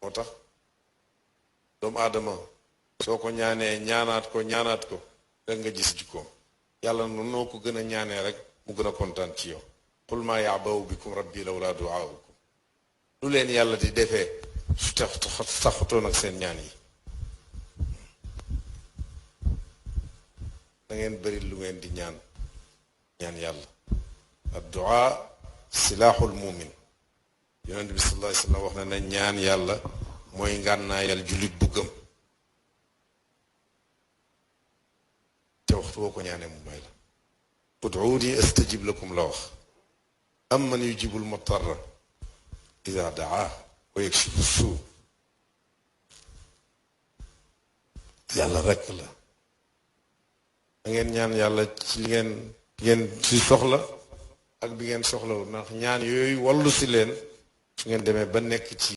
moo tax doomu aadama soo ko ñaanee ñaanaat ko rek nga gis jikkoom yàlla noo ko gën a ñaanee rek mu gën a kontaan ci yow qul maa ya'ba'u bikum rabbi lawlaa du'aa'ukum lu leen yàlla di defee su taxutoon ak seen ñaan yi da ngeen bëri lu ngeen di ñaan yàlla ad-du'aa silaaxul muumin yonent bi sallallahu alayhi wa sallam wax na ne ñaan yàlla mooy ngànnaayal jullit bu gëm te waxtu boo ko ñaanee mu may la ud'uuni astajib lakum la wax amman yujibul mutarra idaa daa wa yakshifu suu yàlla rekk la da ngeen ñaan yàlla ci li ngeen ci soxla ak bi ngeen soxlawul ndax ñaan yooyu wallu si leen su ngeen demee ba nekk ci